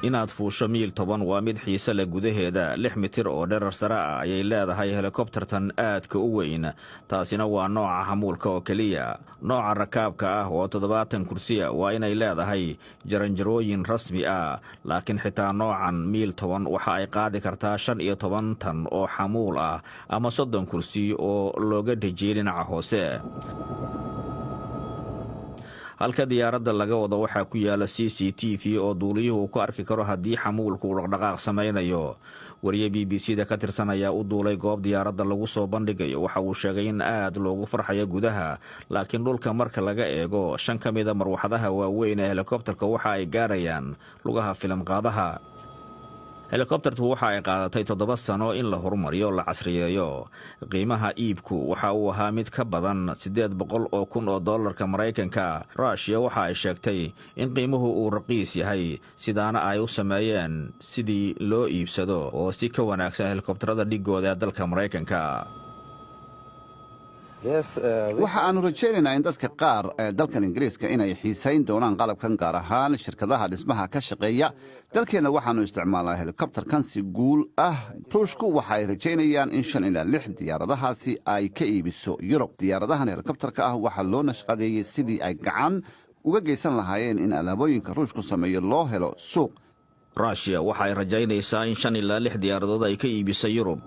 Inaad fuusho Mil 10 waa mid xiise leh. Gudaheeda 6 mitir oo dherar sare ah ayay leedahay helikobtartan aadka u weyn. Taasina waa nooca xamuulka oo keliya. Nooca rakaabka ah oo 70 kursiya waa inay leedahay jaranjarooyin rasmi ah, laakiin xitaa noocan Mil 10 waxa ay qaadi kartaa 15 tan oo xamuul ah ama 30 kursi oo looga dhejiyey dhinaca hoose. Halka diyaaradda laga wado waxaa ku yaala CCTV oo duuliyuhu ku arki karo haddii xamuulku uu dhaqdhaqaaq samaynayo. Wariye BBC da ka tirsan ayaa u duulay goob diyaaradda lagu soo bandhigayo. Waxa uu sheegay in aad loogu farxayo gudaha, laakiin dhulka marka laga eego, shan ka mida marwaxadaha waaweyn ee helikobtarka waxa ay gaarayaan lugaha filimqaadaha. Helikobtartu waxa ay qaadatay 7 sano in la horumariyo, la casriyeeyo. Qiimaha iibku waxa uu ahaa mid ka badan 800,000 oo dollarka Maraykanka. Ruushiya waxa ay sheegtay in qiimuhu uu raqiis yahay, sidaana ay u sameeyeen sidii loo iibsado oo si ka wanaagsan helikobtarada dhigooda ee dalka Maraykanka. Waxa aanu rajaynaynaa in dadka qaar ee dalkan Ingiriiska inay xiisayn doonaan qalabkan, gaar ahaan shirkadaha dhismaha ka shaqeeya. Dalkeenna waxaannu isticmaalnaa helikobtarkan si guul ah. Ruushku waxa ay rajaynayaan in shan ilaa lix diyaaradahaasi ay ka iibiso Yurub. Diyaaradahan helikobtarka ah waxaa loo nashqadeeyey sidii ay gacan uga geysan lahaayeen in alaabooyinka Ruushku sameeyo loo helo suuq. Ruushiya waxa ay rajaynaysaa in shan ilaa lix diyaaradood ay ka iibiso Yurub,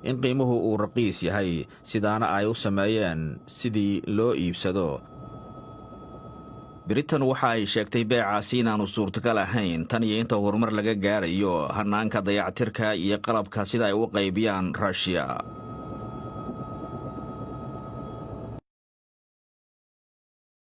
in qiimuhu uu raqiis yahay, sidaana ay u sameeyeen sidii loo iibsado. Britain waxa ay sheegtay beecaasi inaanu suurtagal ahayn tan iyo inta horumar laga gaarayo hanaanka dayactirka iyo qalabka sida ay u qaybiyaan Ruushiya.